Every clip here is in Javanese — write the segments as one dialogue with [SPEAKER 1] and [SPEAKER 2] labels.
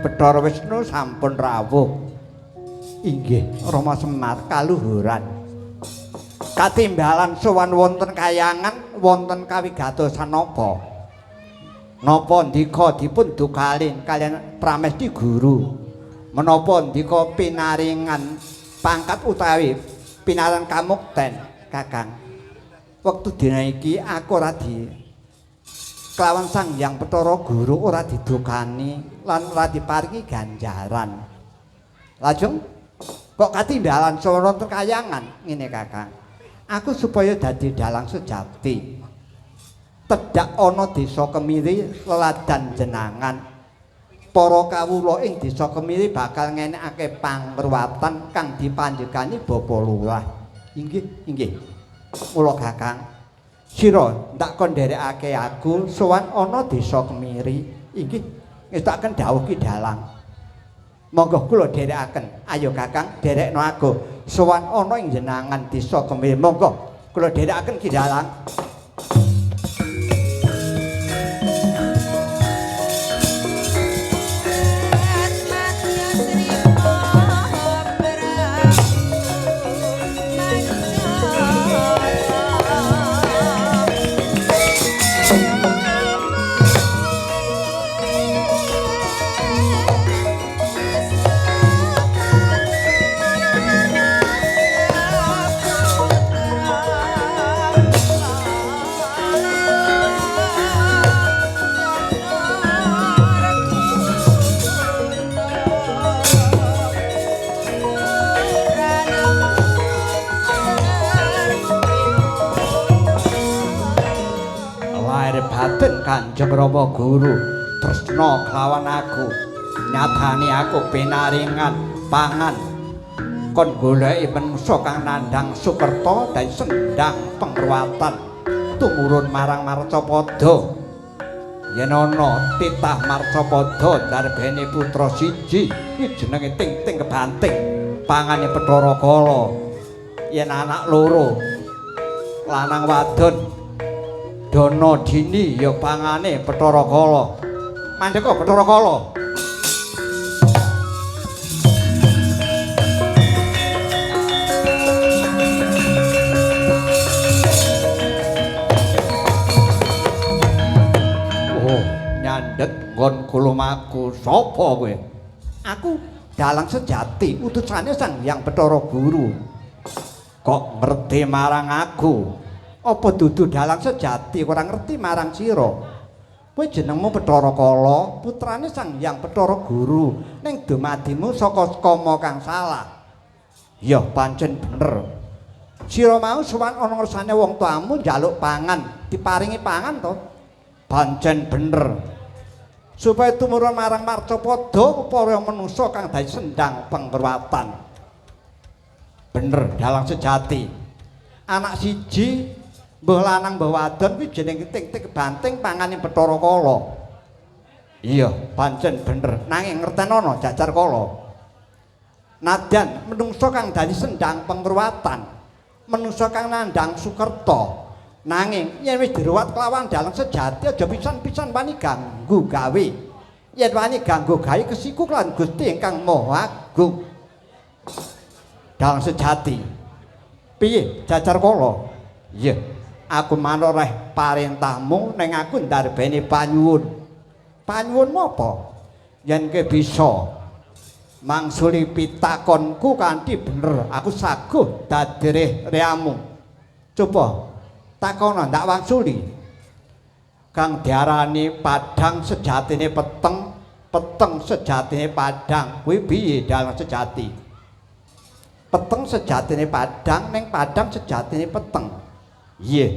[SPEAKER 1] Bathara Wisnu sampun rawuh. Inggih, Rama Semar kaluhuran. Katimbalan sowan wonten kayangan wonten kawigatosan napa? Napa ndika dipun dukalin kaliyan Pramesti Guru? Menapa ndika pinaringan pangkat utawi pinaran kamukten, Kakang? Wektu dina iki aku ora di kelawan Sang Hyang Bathara Guru ora didukani lan ora diparingi ganjaran. Lajeng kok katimbalan sowan wonten kayangan ngene, Kakang. Aku supaya dadi dalang sejati. Tedhak ana desa Kemiri leladan jenangan. Para kawula ing desa Kemiri bakal ngenekake pangruwatan kang dipandhegani Bapak Lurah. Inggih, inggih. Mula Kakang, sira ndak kon nderekake aku sowan ana desa Kemiri. Inggih, ngestakaken dawuh Ki Dalang. Monggo kula dherekaken. Ayo Kakang, dherekno aku sowan ana ing jenangan desa Kemiri. Monggo kula dherekaken Ki Dalang. Kanjeng Rama Guru tresna kelawan aku, nyatane aku pinaringan pangan kon goleki manungsa kang nandhang sukerta dadi sendang pengruwatan tumurun marang marcapada. Yen ana titah marcapada darbene putra siji iki jenenge Ting-ting kebanting pangane Bathara Kala. Yen anak loro lanang wadon Dana Dini ya pangane Bathara Kala. Mandeka Bathara Kala. Oh, nyandhet nggon kulumaku. Sapa kowe? Aku dalang sejati, utusane Sang Hyang Bathara Guru. Kok ngerti marang aku? Apa dudu dalang sejati ora ngerti marang sira? Kowe jenengmu Bathara Kala, putrane Sang Hyang Bathara Guru, ning dumadimu saka kama kang salah. Ya pancen bener. Sira mau sowan ana ngersane wong tuamu njaluk pangan, diparingi pangan to? Pancen bener. Supaya tumurun marang marcapada para manusa kang dadi sendang pengruwatan. Bener dalang sejati. Anak siji mbuh lanang mbuh wadon kuwi jenenge Ting-ting kebanting pangane Bathara Kala. Iya, pancen bener. Nanging ngertenono Jajar Kala. Nadyan menungsa kang dadi sendang pengruwatan, menungsa kang nandhang sukerta. Nanging yen wis diruwat kelawan dalang sejati aja pisan-pisan wani ganggu gawe. Yen wani ganggu gawe kesiku lan Gusti ingkang Maha Agung. Dalang sejati. Piye Jajar Kala? Iya. Aku manut reh parentahmu ning aku ndarbeni panyuwun. Panyuwunmu apa? Yen ke bisa mangsuli pitakonku kanthi bener, aku saguh dadi reamu. Coba takono ndak wangsuli. Kang diarani padhang sejatine peteng, peteng sejatine padhang, kuwi piye dalang sejati? Peteng sejatine padhang ning padhang sejatine peteng. Iya.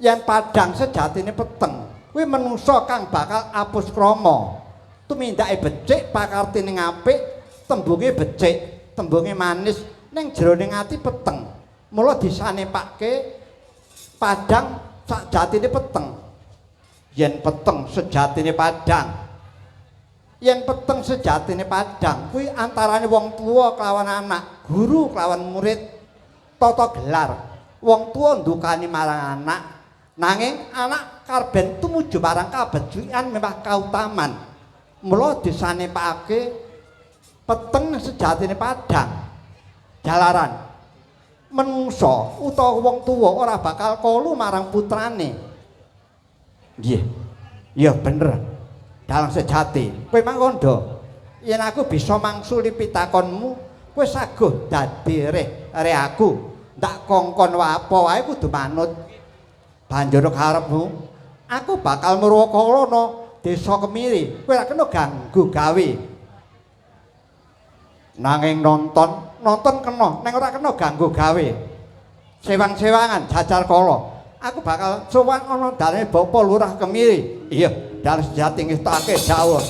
[SPEAKER 1] Yen padhang sejatine peteng, kuwi menungsa kang bakal apus krama. Tumindake becik, pakartine apik, tembunge becik, tembunge manis, ning jerone ati peteng. Mula disanepake padhang sajatine peteng. Yen peteng sejatine padhang. Yen peteng sejatine padhang, kuwi antarane wong tuwa kelawan anak, guru kelawan murid, tata gelar. Wong tuwa ndukani marang anak, nanging anak karben tumuju marang kabecikan memang kautaman. Mula disanepake peteng sejatine padhang. Jalaran menungsa utawa wong tuwa ora bakal kolu marang putrane. Nggih. Ya bener. Dalang sejati, kowe mang kandha. Yen aku bisa mangsuli pitakonmu, kowe saguh dadi reh aku. Ndak kongkon apa wae kudu manut. Banjur karepmu, aku bakal murwakala ana desa Kemiri. Kowe ora kena ganggu gawe. Nanging nonton kena, neng ora kena ganggu gawe. Sewang-sewangan jajar kala. Aku bakal sowan ana daleme Bapak Lurah Kemiri. Iya, dalang sejati ngestake dawuh.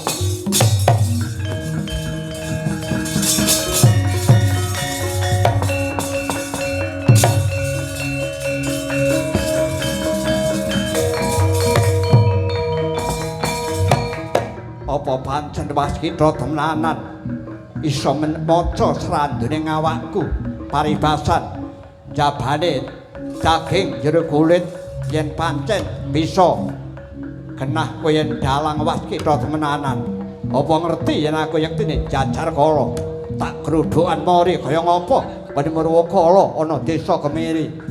[SPEAKER 1] Apa pancen waskita temenanan iso maca srandune ngawakku paribasan jabane daging jero kulit yen pancen bisa genah kowe yen dalang waskita temenanan. Apa ngerti yen aku yektine jajar kala tak grudukan mori kaya ngapa kene Murwakala ana desa Kemiri.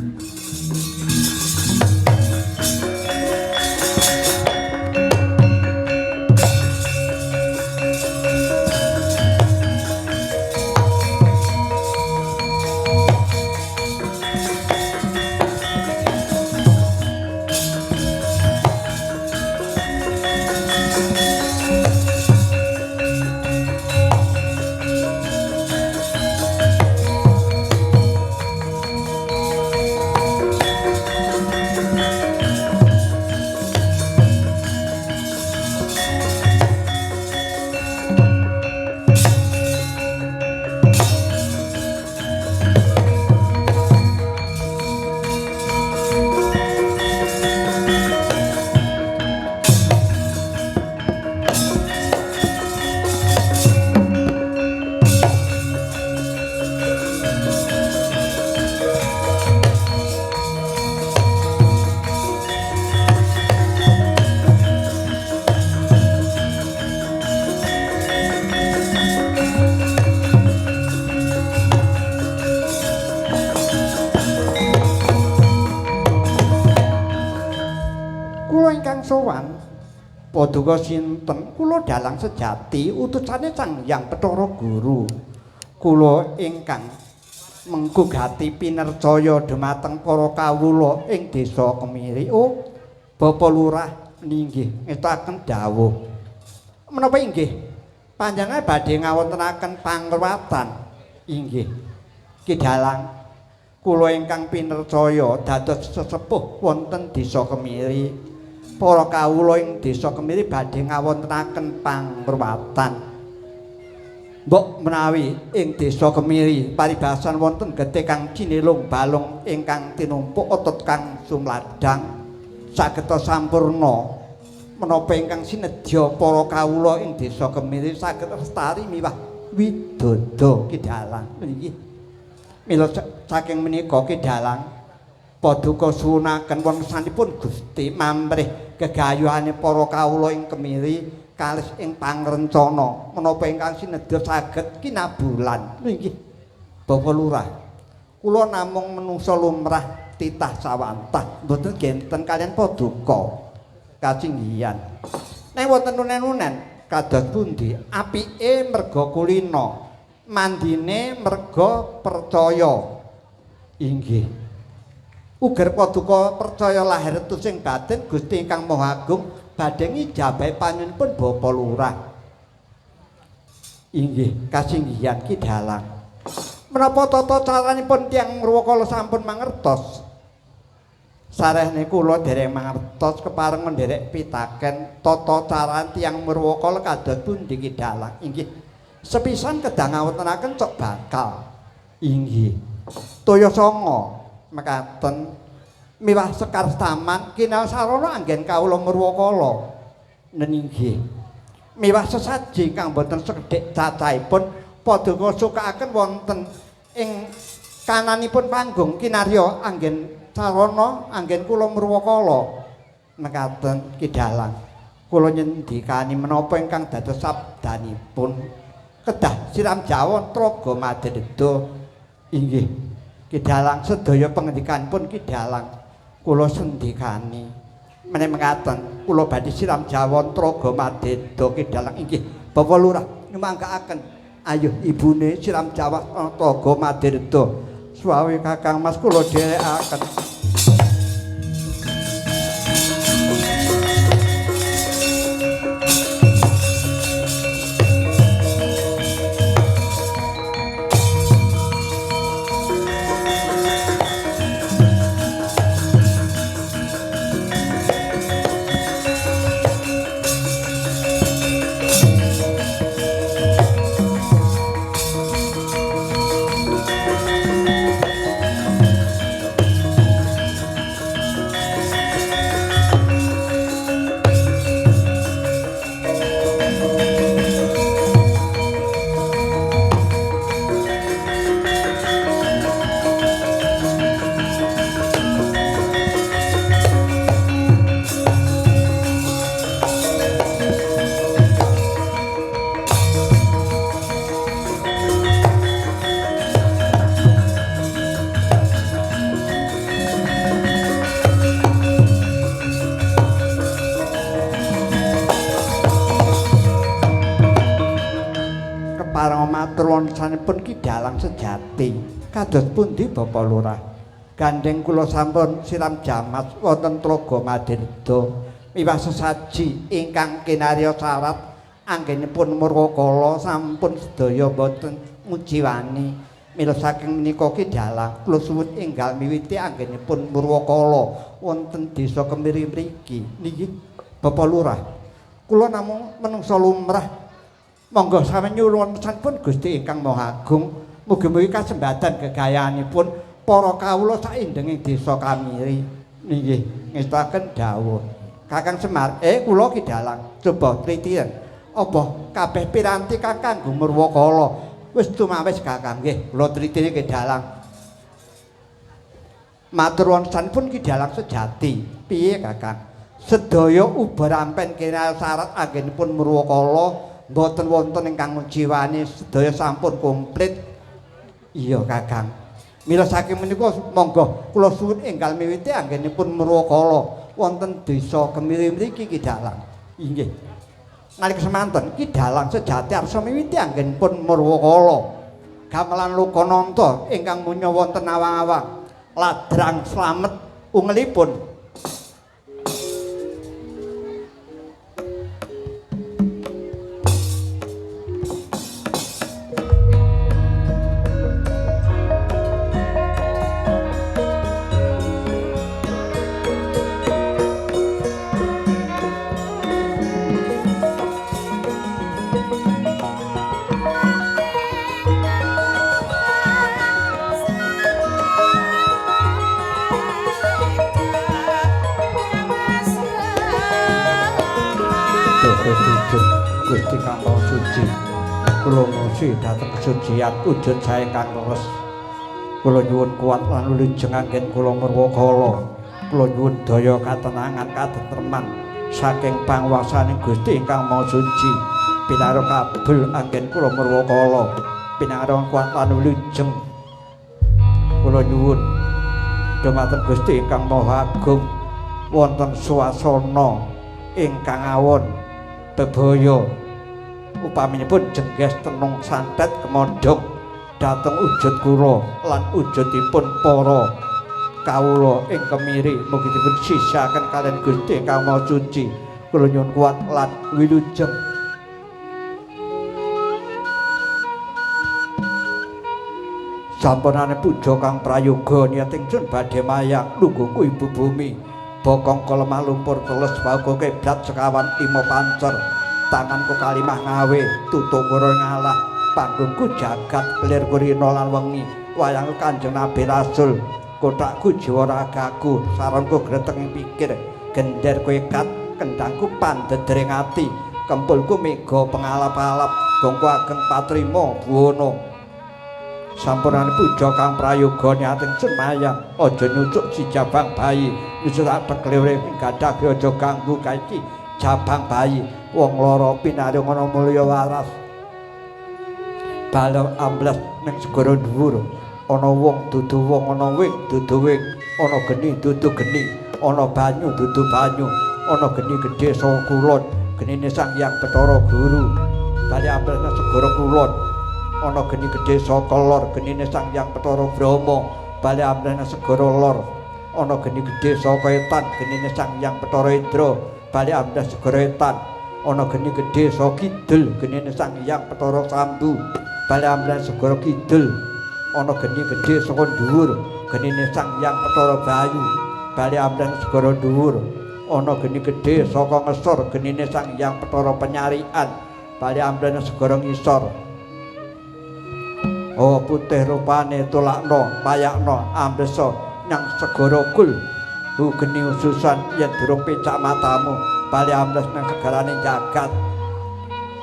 [SPEAKER 1] Paduka sinten? Kula dalang sejati utusane Sang Hyang Bathara Guru. Kula ingkang menggugati pinercaya dumateng para kawula ing desa Kemiri. Oh, Bapak Lurah ninggih ngestaken dawuh. Menapa inggih? Panjenengan badhe ngawontenaken pangruwatan. Inggih. Ki dalang kula ingkang pinercaya dados sesepuh wonten desa Kemiri. Para kawula ing desa Kemiri badhe ngawontenaken pangruwatan. Mbok menawi ing desa Kemiri paribasan wonten getih kang cinilung balung ingkang tinumpuk otot kang sumladang sageta sampurna menapa ingkang sinedya para kawula ing desa Kemiri saged lestari miwah widodo. Ki dalang niki mila saking menika ki dalang paduka suwunaken wontenipun Gusti mamrih gegayuhane para kawula ing Kemiri kalis ing pangrencana menapa ingkang sinedya saged kinabulan. Inggih Bapak Lurah, kula namung menungsa lumrah titah sawantah mboten genten kaliyan paduka kasinggihan. Nek wonten unen-unen kados pundi apike merga kulina, mandine merga percaya. Inggih. Uger paduka percaya lahir tusing batin Gusti ingkang Maha Agung badhe ngijabahi panyuwunipun Bapak Lurah. Inggih kasinggihan Ki Dalang. Menapa tata caranipun tiyang Murwakala sampun mangertos? Sarehne kula dereng mangertos kepareng nderek pitaken tata carane tiyang Murwakala kados pundi Ki Dalang? Inggih. Sepisan kedah ngawontenaken cok bakal. Inggih. Toya sanga mekaten miwah sekar taman kinal sarana anggen kawula Murwakala. Neninggi. Miwah sesaji kang boten sekedhik cacahipun paduka sukaaken wonten ing kananipun panggung kinarya anggen sarana anggen kula Murwakala. Mekaten Ki Dalang. Kula nyendikani menapa ingkang dados sabdanipun kedah siram jawon Tlaga Madirda. Inggih Ki Dalang, sedaya pengendikanipun Ki Dalang kula sendikani. Menawi mekaten kula badhe siram jawon Tlaga Madirda Ki Dalang. Inggih Bapak Lurah nyumanggaaken. Ayo ibune siram jawon Tlaga Madirda. Suwawi Kakang Mas kula dherekaken. Sanipun Ki Dalang sejati. Kados pundi Bapak Lurah? Gandeng kula sampun siram jamas wonten Tlaga Madirda miwah sesaji ingkang kinarya syarat anggenipun murwakala sampun sedaya boten ngujiwani. Mila saking menika Ki Dalang kula suwun enggal miwiti anggenipun murwakala wonten desa Kemiri mriki. Niki Bapak Lurah, kula namung menungsa lumrah. Monggo sami nyuwun pesanipun Gusti ingkang Maha Agung, mugi-mugi kasembadan gegayanipun para kawula saindenging desa Kamiri. Nggih, ngestakaken dawuh. Kakang Semar, kula Ki Dalang, coba tritiyen. Apa kabeh piranti kang kanggo murwakala wis tumawis Kakang? Nggih, kula tritini Ki Dalang. Matur nuwun sanipun Ki Dalang sejati. Piye Kakang? Sedaya ubar ampen kinal syarat anggenipun murwakala mboten wonten ingkang ngujiwani, sedaya sampun komplit. Iya Kakang. Mila saking menika monggo kula suwun enggal miwiti anggenipun murwakala wonten desa Kemiri mriki Ki Dalang. Inggih. Nalika semanten Ki Dalang sejati arsa miwiti anggenipun murwakala. Gamelan Lokananta ingkang munya wonten awang-awang. Ladrang slamet ungelipun. Gusti kang Maha Suci, kula ngusi dhateng kesucian wujud sae kang leres. Kula nyuwun kuat lan wilujeng anggen kula murwakala. Kula nyuwun daya katenangan katentreman saking panguwasaning Gusti ingkang Maha Suci. Pinareng kabul anggen kula murwakala. Pinareng kuat lan wilujeng. Kula nyuwun dumateng Gusti ingkang Maha Agung wonten swasana ingkang awon bebaya upaminipun jengges tenung santet kemodhong dhateng wujud kula lan wujudipun para kawula ing Kemiri mugi dipun sisihaken kaliyan Gusti ingkang Maha Suci. Kula nyuwun kuat lan wilujeng. Sampunane puja kang prayoga niat ingsun badhe mayang lungguhku ibu bumi. Bokong lemah lumpur teles bauku kiblat sekawan lima pancer. Tanganku kalimah ngawe tutuk kura ngalah. Panggungku jagat kelir kurina lan wengi. Wayangku Kanjeng Nabi Rasul. Kotakku jiwa ragaku, saranku greteng ing pikir. Genderku ikat, kendangku pandedering ati. Kempulku mega pengalap-alap, gongku ageng patrima buwana. Sampurnane puja kang prayoga niat ingsun mayang aja nyucuk si jabang bayi nyucuk sak peklewre ing gadah aja ganggu kaiki Jabang bayi wong loro pinaring ana mulya waras. Balung ambles ning segara dhuwur ana wong dudu wong, ana wing dudu wing, ana geni dudu geni, ana banyu dudu banyu, ana geni gedhe saka kulon, genine Sang Hyang Bathara Guru. Bali ambles nang segara kulon ana geni gedhe saka lor, genine Sang Hyang Bathara Brahma. Bali ambles nang segara lor ana geni gedhe saka etan, genine Sang Hyang Bathara Indra. Bali ambles segara etan ana geni gedhe saka kidul, genine Sang Hyang Bathara Sambu. Bali ambles segara kidul ana geni gedhe saka dhuwur, genine Sang Hyang Bathara Bayu. Bali ambles segara dhuwur ana geni gedhe saka ngesor, genine Sang Hyang Bathara Penyarian. Bali ambles segara ngisor. Oh putih rupane tolakno payakno amblesa nyang segara kul. Hu geni ususan yen durung picak matamu. Bali ambles nang segarane jagat.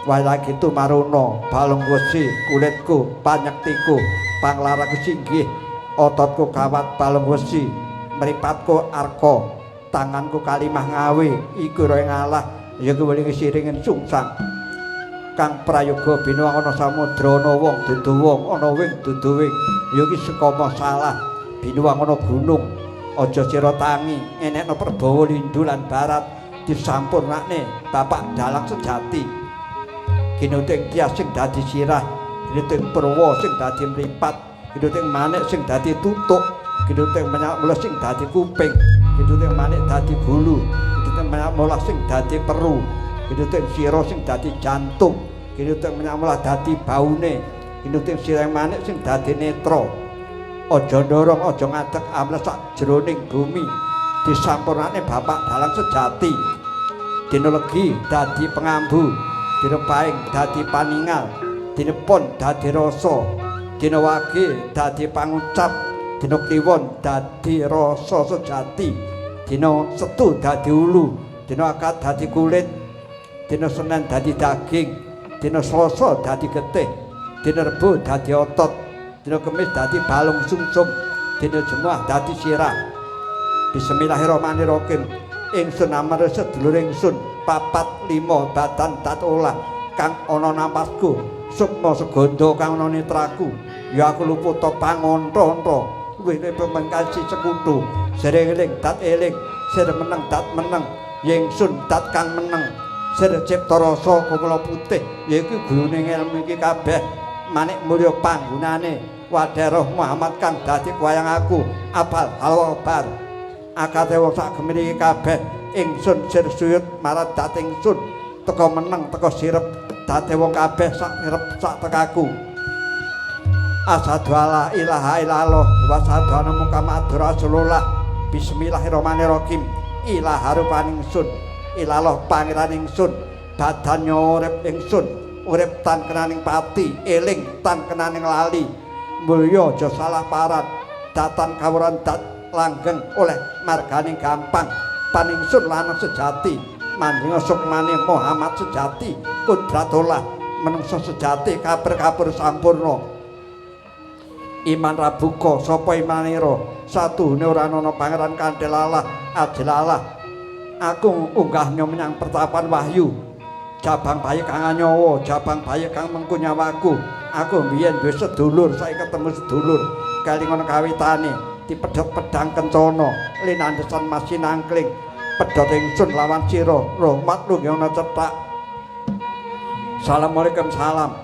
[SPEAKER 1] Wayah gitu maruna balung wesi kulitku panyektiku panglaraku singgih ototku kawat balung wesi mripatku arka tanganku kalimah ngawe iku roe ngalah ya kuwi siringen sungsang kang prayoga binuwang ana samudra ana wong dudu wong ana wing dudu wing ya iki sekama salah binuwang ana gunung aja sira tangi ngenekno perbawa lindu lan barat disampurnakne bapak dalang sejati. Ginuting tias sing dadi sirah, ginuting purwa sing dadi mripat, ginuting manik sing dadi tutuk, ginuting menyak mulah sing dadi kuping, ginuting manik dadi gulu, ginuting menyak mulah sing dadi peru, ginuting sira sing dadi jantung, ginuting menyak mulah dadi baune, ginuting sirah manik sing dadi netra. Aja ndorong, aja ngadeg ambles sak jroning bumi disampurnakne bapak dalang sejati. Dina legi dadi pengambu, dina paing dadi paningal, dina pon dadi rasa, dina wage dadi pangucap, dina kliwon dadi rasa sejati, dina setu dadi ulu, dina akad dadi kulit, dina senen dadi daging, dina selasa dadi getih, dina rebo dadi otot, dina kemis dadi balung sungsum, dina jemuah dadi sirah. Bismillahirrahmanirrahim. Ingsun amare sedulur ingsun 4 5 badan dat olah kang ana napasku sukma segondo kang ana netraku ya aku luput pangonto-onto luwih pemengkasi sekutu sering eling dat eling sir meneng dat meneng yingsun dat kang meneng sir cipta rasa kepala putih yaiku gurune ilmu iki kabeh manik mulya panggunane wadah roh Muhammad kang dadi wayang aku apal halwabar akate wong sak gemiri kabeh ingsun sir suyut marang dat ingsun teka meneng teka sirep date wong kabeh sak nirep sak tekaku. Asyhadu alla ilaha illallah wa asyhadu anna Muhammadar Rasulullah. Bismillahirrahmanirrahim. Ilaha rupaning ingsun, ilallah pangeran ingsun, badan urip ingsun, urip tan kenaning pati, eling tan kenaning lali. Mulya aja salah parat, datan kawuran dat langgeng oleh marganing gampang. Paningsun lanang sejati, mandinga sukmane Muhammad sejati, kudratullah menungso sejati, kaper-kapur sampurna. Iman rabuka sapa imanira, satuhune ora ana pangeran kanthil Allah, ajil Allah. Aku unggahnya menyang pertapan wahyu. Jabang bayi kang anyawa, jabang bayi kang mengku nyawaku. Aku mbiyen duwe sedulur, saiki ketemu sedulur. Kelingan kawitane dipedhot pedang kencana, linandesan masinangkling. Pedhot ingsun lawan sira, rahmat lunggana cethak. Assalamualaikum salam.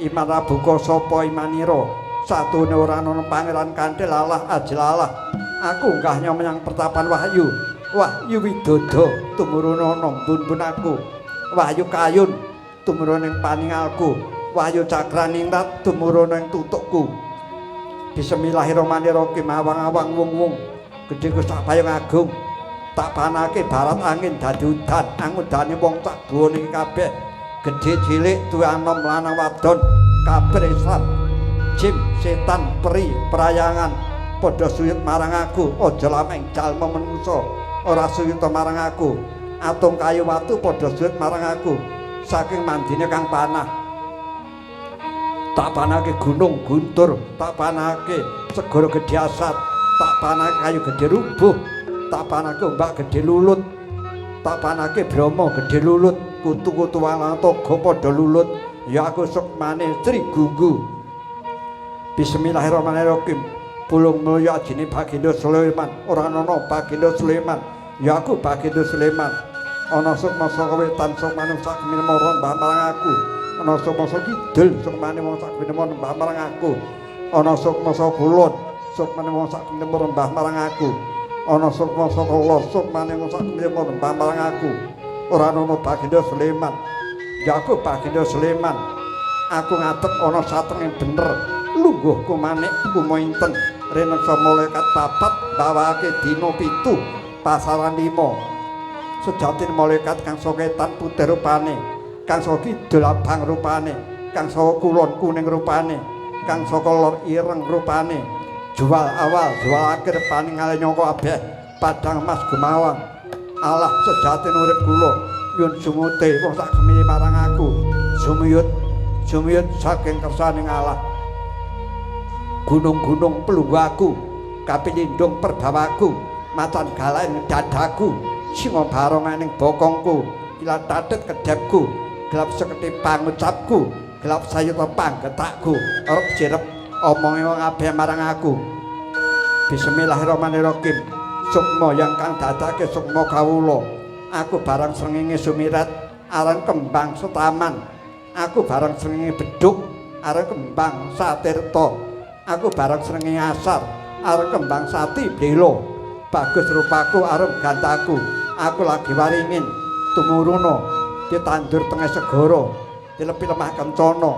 [SPEAKER 1] Iman rabuka sapa imanira, satune ora ana pangeran kanthil Allah ajil Allah. Aku unggahnya menyang pertapan wahyu. Wahyu widodo tumurun ana mbun-mbun aku. Wahyu kayun tumurun ing paningalku. Wahyu cakraningrat tumurun ing tutukku. Bismillahirrahmanirrahim. Awang-awang wung-wung gedhe sak payung agung. Tak panake barat angin dadi udan, angudane wong sak buwana iki kabeh. Gedhe cilik tuwa anom lanang wadon kabeh Islam. Jim setan peri prayangan padha suyut marang aku. Aja lameng jalma menungsa ora suyut marang aku. Atung kayu watu padha suyut marang aku. Saking mandine kang panah. Tak panahke gunung guntur, tak panahke segara gedhe asat, tak panahke kayu gedhe rubuh, tak panahke ombak gedhe lulut. Tak panake Brahma gedhe lulut, kutu-kutu walatoga padha lulut. Ya aku sukmane Sri Gunggu. Bismillahirrahmanirrahim. Pulung mulya ajine Baginda Sulaiman, ora ana Baginda Sulaiman. Ya aku Baginda Sulaiman. Ana sukma saka wetan sukmane sak minema mbah marang aku. Ana sukma saka kidul sukmane wong sak minema mbah marang aku. Ana sukma saka kulon sukmane wong sak minema mbah marang aku. Ana sukma saka lor sukmane wong sak minema mbah marang aku. Ora ana Baginda Sulaiman. Ya aku Baginda Sulaiman. Aku ngadeg ana satenge bener. Lungguhku manik kumointen rineksa malaikat papat bawake dina 7 pasaran 5. Sejatine malaikat kang saka etan putih rupane, kang saka kidul abang rupane, kang saka kulon kuning rupane, kang saka lor ireng rupane. Jual awal, jual akhir paningale nyangka abeh padang mas gumawang. Allah sejatine urip kula nyun sumute wong sak gemini marang aku. Sumiyut, sumiyut saking kersaning Allah. Gunung-gunung pelunggu aku, kapilindung perbawaku, macan galak ing dadaku, singa barongan ing bokongku, kilat tatet kedhepku, gelap seketi pangucapku, gelap sayuta panggetakku, rep sirep omonge wong kabeh marang aku. Bismillahirrahmanirrahim. Sukma yang kang dadake sukma kawula. Aku barang srengenge sumirat aran kembang setaman. Aku barang srengenge beduk aran kembang satirta. Aku barang srengenge asar aran kembang sati belo. Bagus rupaku arum gantaku. Aku lagi waringin tumuruna ditandur tengah segara dilepi lemah kencana.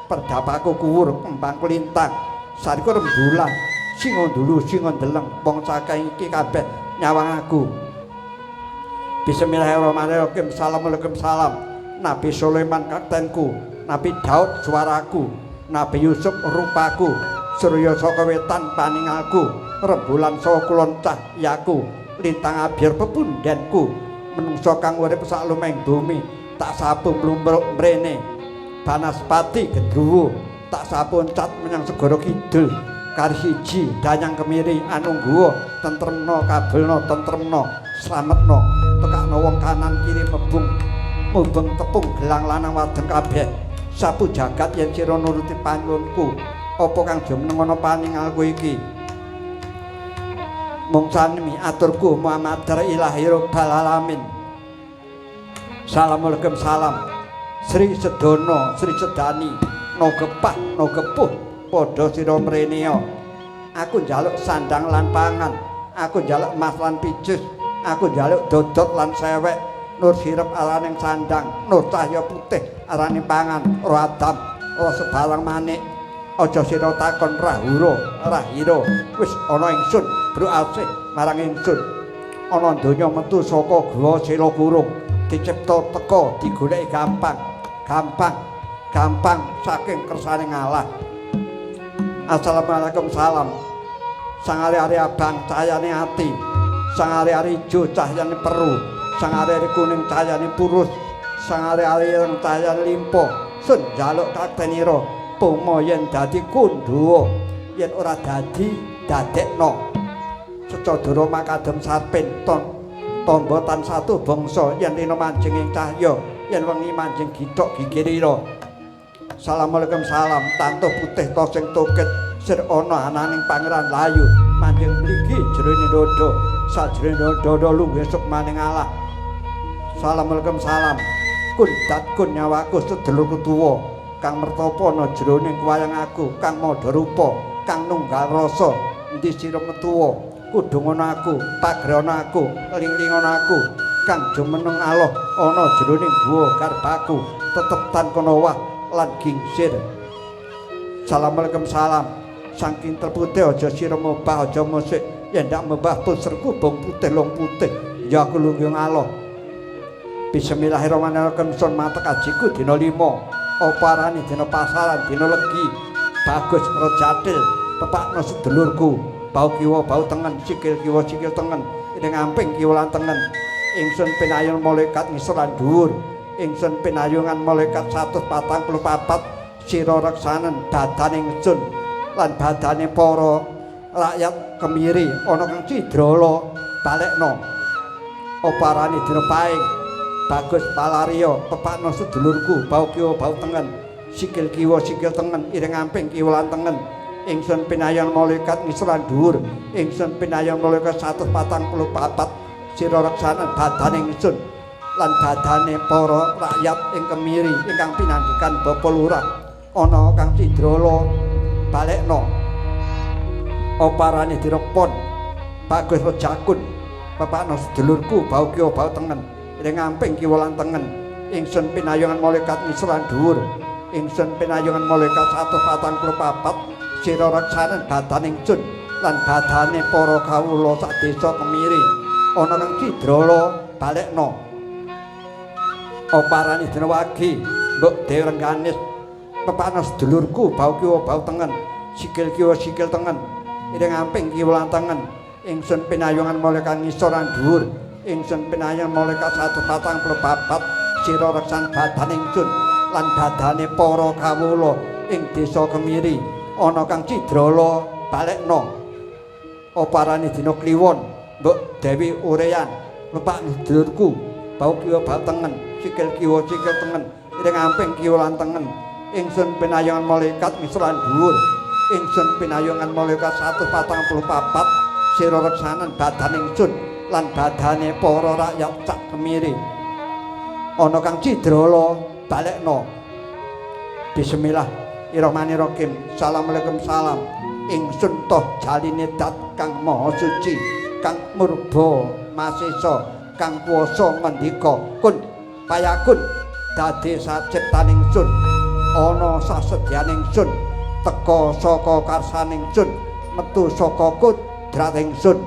[SPEAKER 1] Perdapaku kuwur kembang lintang sariku rembulan singa ndulu singa ndeleng wong saking iki kabeh nyawang aku. Bismillahirrahmanirrahim. Assalamualaikum salam. Nabi Sulaiman kaktenku, Nabi Daud suaraku, Nabi Yusuf rupaku, Surya saka wetan paningalku, rembulan saka kulon cahyaku, lintang abyar pepundhenku, menungsa kang urip sak lumeng bumi tak sapu mlumruk mrene. Banaspati gendruwo tak sapu cat menyang segara kidul. Kari siji danyang kemiri anungguwa tentremna kabelna tentremna slametna tekakna wong kanan kiri mebung mubeng tepung gelang lanang wadon kabeh sapu jagat yen sira nuruti panyuwunku apa kang jumeneng ana paningalku iki. Mung sanmi aturku Muhammad ilahi rabbal alamin. Assalamualaikum salam. Sri Sedono Sri Sedani no gepah no gepuh padha sira mrenea. Aku njaluk sandang lan pangan, aku njaluk emas lan pijus, aku njaluk dodot lan sewek. Nur sirep araning sandang, nur cahya putih arane pangan, ora adam, ora sebarang manik. Aja sira takon rahura, rahira, wis ana ingsun, bro asih marang ingsun. Ana donya metu saka gua sila kurung, dicipta teka digoleki gampang, gampang, gampang saking kersane Allah. Assalamualaikum salam. Sang ari-ari abang cahayane ati, sang ari-ari ijo cahyane peru, sang ari-ari kuning cahyane purus, sang ari-ari ireng cahyane limpa. Sun njaluk kaktenira poma yen dadi kundhuwa, yen ora dadi dadekno. Secadara makadem sarpen ton tombo tan satu bangsa yen rina manjing ing cahya, yen wengi manjing githok gigirira. Assalamualaikum salam. Tantuh putih to sing toket sir ana ananing pangeran layu manjing mligi jerone dada sajrone dada lungguh sukmaning Allah. Assalamualaikum salam. Kun dat kun nyawaku sedulurku tuwa kang mertapa ana jroning wayang aku kang madha rupa kang nunggal rasa endi sira metuwa kudung ana aku pagre ana aku ling-ling ana aku kang jumeneng Allah ana jroning guwa garbaku tetep tan kono wah lan gingsir. Assalamualaikum salam. Saking terputih aja sira mobah aja musik yen ndak mobah puserku bong putih long putih ya aku lungguh Allah. Bismillahirrahmanirrahim. Sun matek ajiku dina 5 apa arane dina pasaran dina legi bagus rejatil pepakno sedulurku bau kiwa bau tengen sikil kiwa sikil tengen ing amping kiwa lan tengen. Ingsun pinayung malaikat ngisor lan dhuwur, ingsun pinayungan malaikat 144 sira reksanen badane ingsun lan badane para rakyat kemiri ana kang cidrala balekno. Oparane dina paing Bagus Palaria pepakno sedulurku bau kiwa bau tengen sikil kiwa sikil tengen ireng amping kiwa lan tengen. Ingsun pinayon malaikat ngisor lan dhuwur. Ingsun pinayon malaikat 144 sira reksanan badane ingsun lan badane para rakyat ing Kemiri ingkang pinandhikan Bapak Lurah. Ana kang cidrala balekno. Oparane dina pon Bagus Rejakun pepakno sedulurku bau kiwa bau tengen ireng amping kiwa lan tengen. Ingsun pinayungan malaikat ngisor lan dhuwur. Ingsun pinayungan malaikat 144 sira reksanan badane ingsun lan badane para kawula sak desa Kemiri. Ana kang cidrala balekno. Oparane dina wage Mbok Dewi Rengganis pepakno sedulurku bau kiwa bau tengen sikil kiwa sikil tengen ireng amping kiwa lan tengen. Ingsun pinayungan malaikat ngisor lan dhuwur. Ingsun pinayungan malaikat 144 sira reksan badane ingsun lan badane para kawula ing desa Kemiri. Ana kang cidrala balekno. Oparane dina kliwon Mbok Dewi Ureyan pepakno sedulurku bau kiwa bau tengen sikil kiwa sikil tengen ireng amping kiwa lan tengen. Ingsun pinayungan malaikat ngisor lan dhuwur. Ingsun pinayungan malaikat 144 sira reksanan badane ingsun lan badane para rakyat sak Kemiri. Ana kang cidrala balekno. Bismillahirrahmanirrahim. Assalamualaikum salam. Ingsun toh jaline dat kang maha suci kang murba masesa kang kuwasa ngendika kun payakun dadi saciptaning ingsun ana sasedyaning ingsun teka saka karsaning ingsun metu saka kudrat ingsun.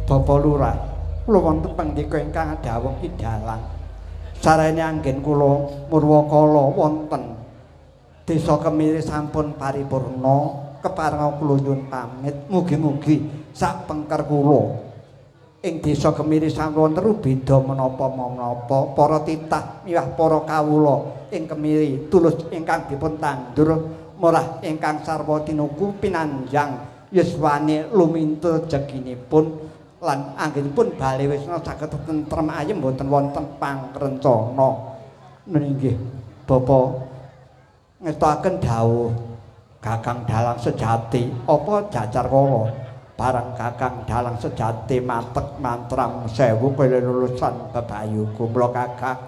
[SPEAKER 1] Bapak Lurah, kula wonten pangndika ingkang dawuh Ki Dalang. Sarene anggen kula murwakala wonten desa Kemiri sampun paripurna, keparenga kula nyuwun pamit. Mugi-mugi sak pengker kula ing desa Kemiri sampun wonten rubeda menapa-menapa para titah miwah para kawula ing Kemiri tulus ingkang dipun tandur murah ingkang sarwa tinuku pinanjang yuswane lumintu rejekinipun lan anggenipun bale wisna saged tentrem ayem mboten wonten pangrencana. Nggih Bapak ngetokaken dawuh Kakang Dalang Sejati apa jajar kala barang Kakang Dalang Sejati matek mantram sewu kaya lulusan bebayuku. Mula Kakang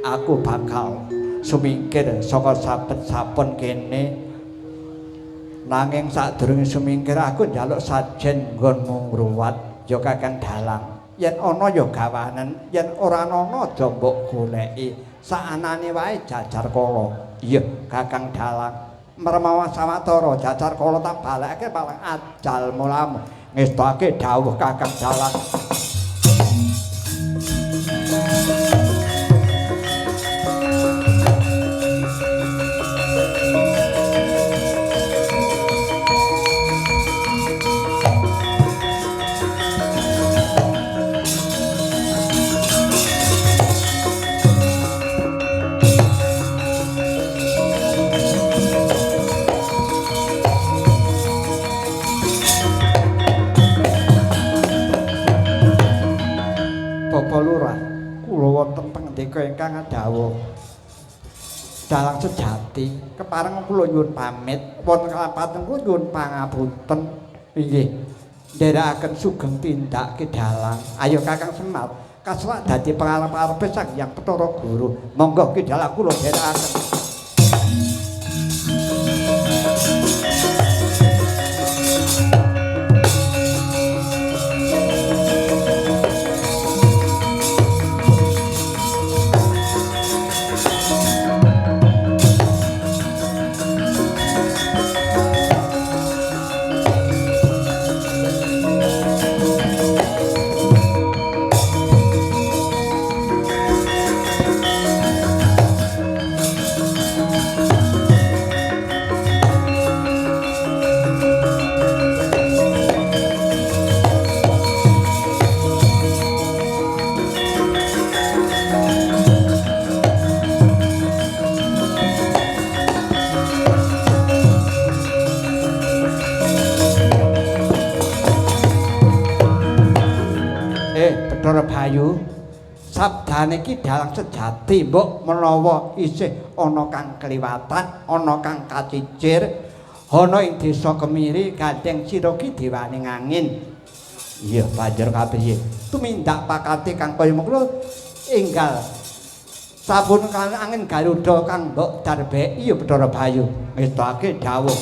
[SPEAKER 1] aku bakal sumingkir saka saben-saben kene. Nanging sadurunge sumingkir aku njaluk sajen nggonmu ngruwat. Ya Kakang Dalang, yen ana ya gawanen, yen ora ana aja mbok goleki. Saanane wae jajar kala. Iya Kakang Dalang, mermawa sawetara jajar kala tak balekake paling ajal mulamu. Ngestake dawuh Kakang Dalang. Bapak Lurah, kula wonten pangendika ingkang dawuh. Dalang sejati, kepareng kula nyuwun pamit, wonten kalepatan kula nyuwun pangapunten. Inggih. Nderekaken sugeng tindak Ki Dalang. Ayo Kakang Semar, kaselak dadi pangarep-arepe Sang Hyang Bathara Guru. Monggo Ki Dalang kula nderekaken. Bathara Bayu, sabdane iki dalang sejati, mbok menawa isih ana kang kliwatan, ana kang kacicir, ana ing desa Kemiri gandeng sira ki dewane ngangin. Iya, banjur kapiye? Tumindak pakate kang kaya mengkono enggal sabun kang angin Garuda kang mbok darbeki ya Bathara Bayu. Ngetake dawuh.